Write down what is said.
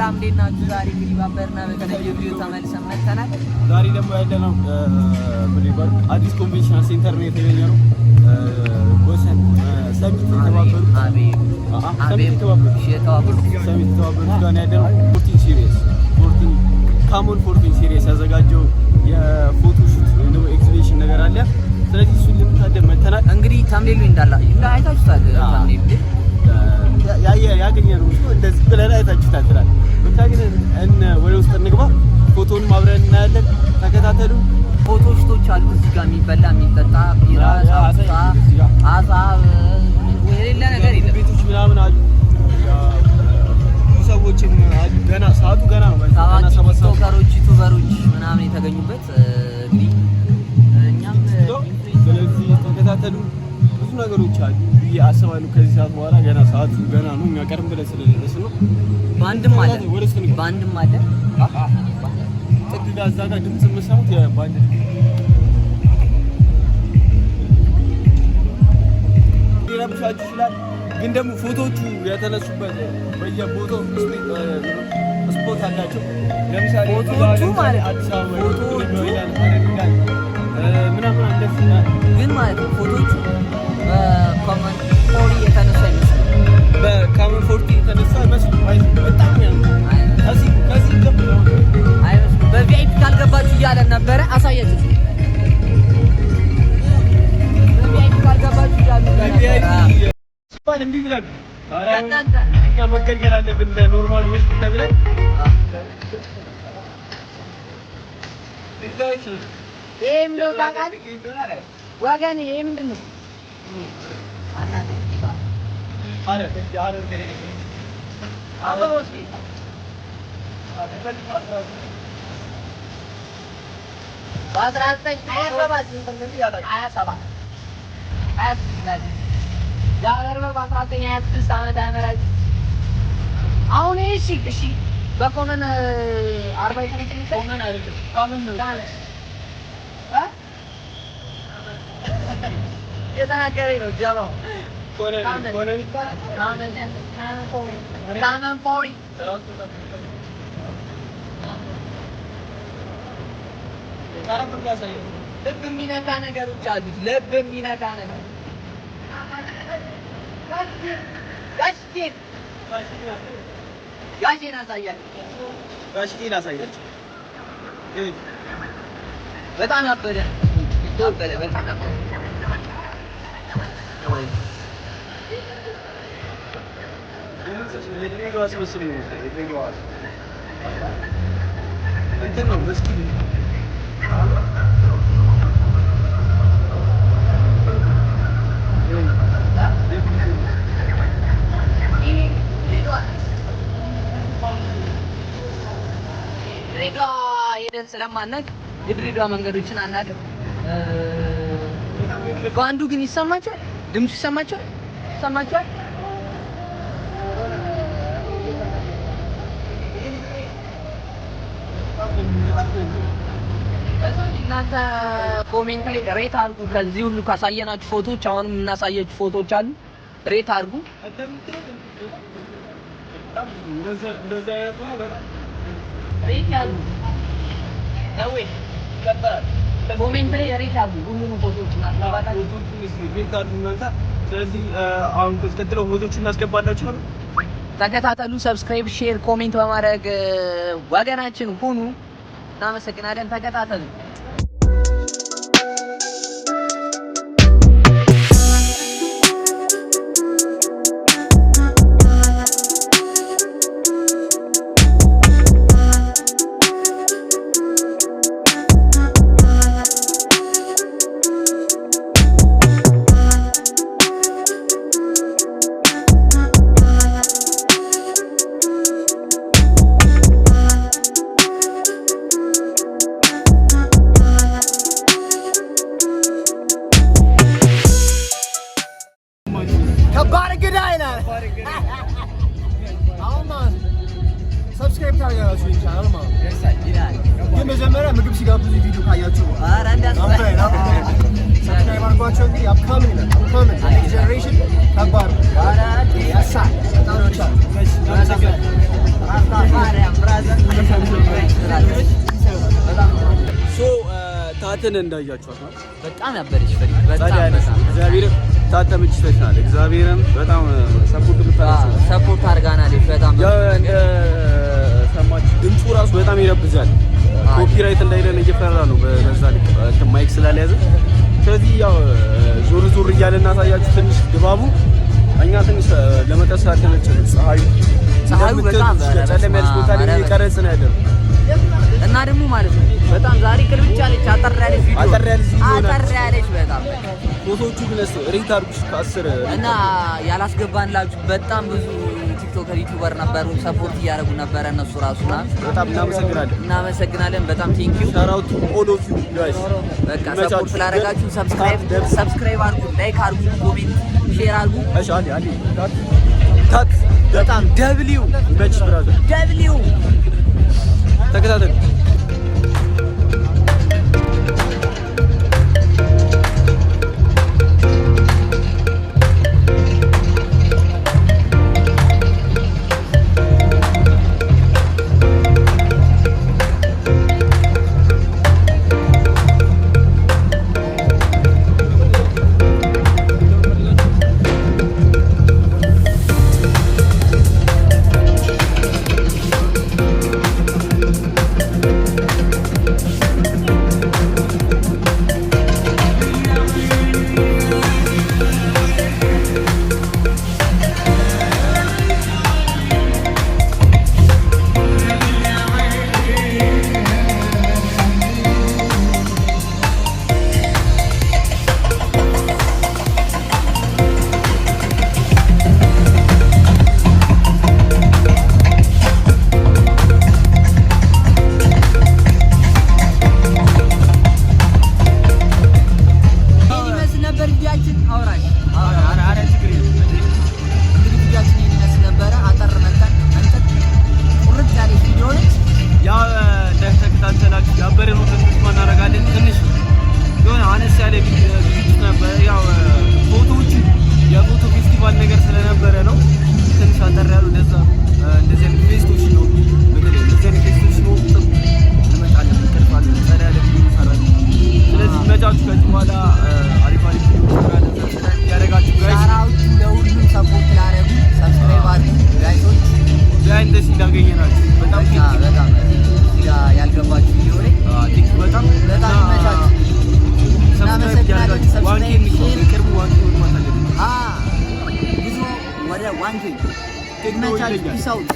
ሰላም እንዴት ናችሁ? ዛሬ እንግዲህ ባበርና በተለየ ቪዲዮ ተመልሰን መጥተናል። ዛሬ ደግሞ ያለነው አዲስ Conventional Center ነው የተገኘነው። ወሰን ሰሚት የተባበሩት ሰሚት የተባበሩት ጋር ያለነው። 14 series 14 Camon 14 series ያዘጋጀው የ photo shoot ወይም ደግሞ ኤግዚቢሽን ነገር አለ። ስለዚህ እሱን ልንታደም መተናል። እንግዲህ thumbnail ኡ እንዳላ አይታችሁታል። Thumbnail ኡ ያገኘነው እንደዚህ ብለን አይታችሁታል ትላለህ። ብቻ ግን ወደ ውስጥ እንግባ፣ ፎቶውን አብረን እናያለን። ተከታተሉ። Photo shoot ኦች አሉ እዚህ ጋር የሚበላ የሚጠጣ ቢራ፣ ሳምቡሳ፣ አሳ የሌለ ነገር የለም። ቤቶች ምናምን አሉ፣ ብዙ ሰዎችም አሉ። ገና ሰዓቱ ገና ነው። ታዋቂ ቲክቶከሮች፣ ዩቱበሮች ምናምን የተገኙበት እንግዲህ እኛም ስለዚህ ተከታተሉ። ብዙ ነገሮች አሉ ብዬ አስባለሁ። ከዚህ ሰዓት በኋላ ገና ሰዓቱ ገና ነው። እኛ ቀደም ብለን ስለደረስን ነው። ባንድም አለ ባንድም አለ ጥግ ጋር እዛ ጋር ድምፅ የምሰሙት የባንድ ሊረብሻችሁ ይችላል። ግን ደግሞ ፎቶዎቹ የተነሱበት በየቦታው spot አላቸው። ለምሳሌ ፎቶዎቹ ማለት አዲስ አበባ ፎቶዎቹ ምናምን እንደዚህ ግን ማለት ነው። ፎቶዎቹ በ Camon 40 የተነሱ አይመስልም። በ Camon 40 የተነሱ አይመስልም። በጣም ከዚህ አይመስልም። በ VIP ካልገባችሁ እያለን ነበረ። አሳያችሁ። በ VIP ካልገባችሁ እያሉ ነበረ። እምቢ ብለን እኛ መገልገል አለብን normal ውስጥ ተብለን ይሄ ምንድን ነው ታውቃለህ ወገን? ይሄ ምንድን ነው? በ1927 በ1926 ዓመተ ምህረት አሁን እሺ እሺ በ Camon 40 Camon አይደለም Camon ነው የተናገረኝ ነው ጀማው። Camon 40 ልብ የሚነካ ነገሮች አሉት። ልብ የሚነካ ነገር ጋሼን አሳያቸው። ጋሽዬን አሳያቸው። በጣም ያበደ ያበደ በጣም ያበደ እንትን ነው መስጊድ ድሬዳዋ ሄደን ስለማናውቅ የድሬዳዋ መንገዶችን አናውቅም። በአንዱ ግን ይሰማቸዋል፣ ድምፁ ይሰማቸዋል፣ ይሰማቸዋል። እናንተ comment ላይ rate አድርጉ። ከዚህ ሁሉ ካሳየናችሁ ፎቶዎች አሁንም የምናሳያችሁ ፎቶዎች አሉ። Rate አድርጉ። Rate ያድርጉ። Comment ላይ rate አድርጉ። ሁሉንም ፎቶዎች እናስገባታለን። ስለዚህ አሁን ቀጥለው ፎቶዎችን እናስገባላችሁ። ተከታተሉ። Subscribe፣ share፣ comment በማድረግ ወገናችን ሁኑ። እናመሰግናለን። ተከታተሉ። ከባድ እንግዳ ይላል። አሁን ማለት subscribe ታደርጋላችሁ ይቻላል ማለት ነው። ግን መጀመሪያ ምግብ ሲጋብዙ ቪዲዮ ካያችሁ subscribe አድርጓቸው። እንግዲህ upcoming ይላል upcoming next generation ከባድ ነው። ያሳል በጣም ይቻላል። ታትን እንዳያችኋት ነው። በጣም ያበደች ፈሪ በጣም ጸዳ ያለች በጣም እግዚአብሔርም ታተመችተሽናል። እግዚአብሔርም በጣም support የምታደርግ support አድርጋናለች በጣም። ያው እንደሰማችሁ ድምፁ ራሱ በጣም ይረብዛል። Copyright እንዳይለን እየፈራ ነው በዛ ልክ እንትን mic ስላልያዘ። ስለዚህ ያው ዞር ዞር እያለ እናሳያችሁ ትንሽ ድባቡ። እኛ ትንሽ ለመቅረጽ ስላልተመቸን ፀሐዩ ፀሐዩ በጣም ጨለም ያለች ቦታ ላይ እየቀረጽን ያለነው። እና ደግሞ ማለት ነው በጣም ዛሬ ቅልብጭ ያለች አጠር ያለች ቪዲዮ አጠር ያለች ቪዲዮ ናት። አጠር ያለች በጣም በቃ። ፎቶዎቹ ግን እስኪ rate አድርጉ ከ10። እና ያላስገባንላችሁ በጣም ብዙ TikToker፣ YouTuber ነበሩ፣ support እያደረጉ ነበረ እነሱ ራሱና በጣም እናመሰግናለን። እናመሰግናለን። በጣም thank you። Shout out all of you guys። በቃ support ስላደረጋችሁ subscribe አድርጉ፣ like አድርጉ፣ comment share አድርጉ። እሺ አንዴ አንዴ ታት ታት በጣም W። ይመችሽ brother። W። ተከታተሉ። ይሄን ይመስል ነበር ቪዲዮአችን። አውራሽ እንግዲህ ቪዲዮአችን ይሄን ይመስል ነበረ። አጠር መጠን መንጠን ቁርጥ ያለች ቪዲዮ ነች። ያው እንደተከታተላችሁ ያበረ ነው ተስፋ እናደርጋለን። ትንሽ የሆነ አነስ ያለ ዝግጅት ነበረ። ያው ፎቶዎቹ የፎቶ ፌስቲቫል ነገር ስለነበረ ነው ትንሽ አጠር ያሉ። ለዛ ነው። እንደዚህ አይነት fest ኦች ነው፣ በተለይ እንደዚህ አይነት fest ኦች ነው ጥሩ እንመጣለን፣ እንቀርፋለን፣ ጸዳ ያለ ቪዲዮ እንሰራለን። ስለዚህ መጫችሁ ከዚህ በኋላ አሪፍ አሪፍ ቪዲዮ እንሰራለን። Subscribe እያደረጋችሁ guys። Shout out ለሁሉም support ላደረጉ፣ subscribe አድርጉ guys ኦች። Behind the scene እንዳገኘናችሁ በጣም በቃ በጣም እዚህ ጋር ያልገባችሁ ቪዲዮ ላይ Thank you በጣም። በጣም ይመቻችሁ። Subscribe እናመሰግናለን። እያደረጋችሁ 1K Subscribe፣ እንግባ። Share። በቅርቡ 1K መግባት አለብን። ጉዞ ወደ 1K። ቴክኖ ይመቻችሁ። ይለያል። Peace out.